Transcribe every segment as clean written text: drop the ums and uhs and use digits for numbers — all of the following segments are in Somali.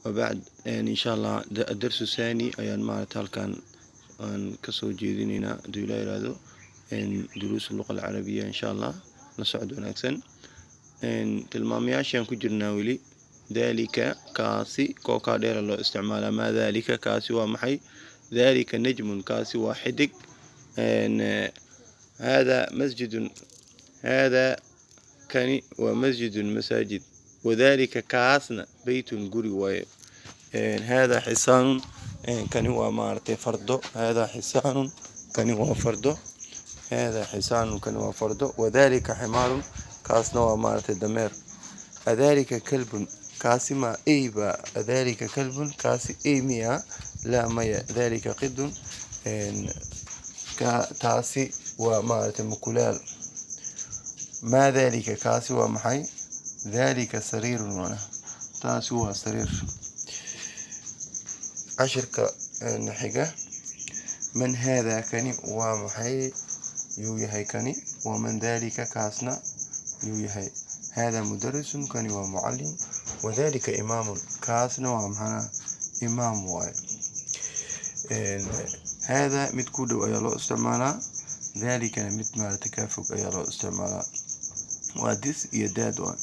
Wabacd, insha Allah, darsu thani ayaan maaragta halkan aan kasoo jeedinaynaa, haduu Ilaah yiraahdo, duruus luqa alcarabiya, insha Allah. La socod wanaagsan. Tilmaamayaashaan ku jirnaa weli. Dhalika, kaasi, kookaa dheera loo isticmaalaa. Maa dhalika, kaasi waa maxay? Dhalika najmun, kaasi waa xidig. Hada masjidun, hada, kani waa masjidun, masaajid. Wadhalika, kaasna, beytun, guri waaye. Hada xisaanun, kani waa maaragtay fardo. Hada xisaanun, kani waa fardo. Hada xisaanun, kani waa fardo. Wadhalika ximaarun, kaasna waa maaragtay dameer. Adhalika kalbun, kaasi ma eyba? Adhalika kalbun, kaasi ey miya? Laa, maya. Dhalika qidun, taasi waa maaragtay mukulaal. Maa dhalika, kaasi waa maxay? Dhalika sariirun, macnaha taasi waa sariir. Cashirka xiga: man hada, kani waa maxay? Yuu yahay kani? Waman dhalika, kaasna yuu yahay? Hada mudarisun, kani waa mucalim. Wadhalika imaamun, kaasna waa maxana imaam waaye. Hada mid ku dhow ayaa loo isticmaalaa, dhalikana mid maaragtay kaa fog ayaa loo isticmaalaa. Waa this iyo that waa.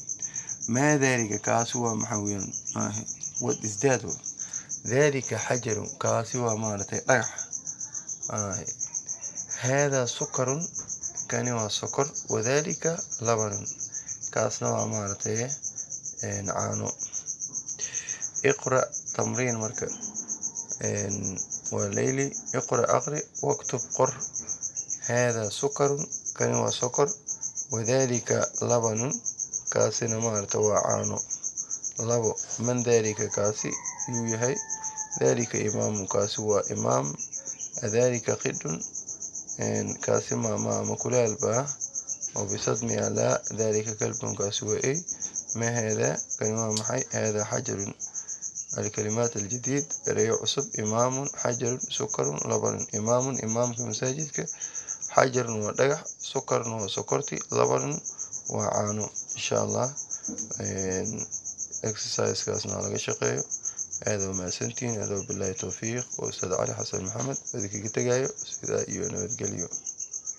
Maa dhalika, kaasi waa maxaa weeyaan? What is that? Dhalika xajarun, kaasi waa maaragtay dhagax. Hada sukarun, kani waa sokor. Wadhalika labanun, kaasna waa maaragtay caano. Iqra, tamriin. Marka waa layli. Iqra, aqri. Waktub, qor. Hada sukarun, kani waa sokor. Wadhalika labanun, kaasina maaragta waa caano. Labo, man dhalika, kaasi yuu yahay? Dhalika imaamun, kaasi waa imaam. Adhalika qidun, kaasi ma mukulaal baa oo bisad miya? Laa. Dhalika kalbun, kaasi waa ey. Ma hada, kani waa maxay? Hada xajarun. Alkalimaat aljadiid, ereyo cusub: imaamun, xajarun, sukarun, labanun. Imaamun, imaamka masaajidka. Xajarun waa dhagax, sukarun waa sokorti, labanun waa caano. Insha Allah, exercisekaasna laga shaqeeyo. Aad waa mahadsantihiin. Aad, billahi towfiiq. Waa Ustaad Cali Xasan Maxamed oo idinkaga tegayo. Sidaa iyo nabadgelyo.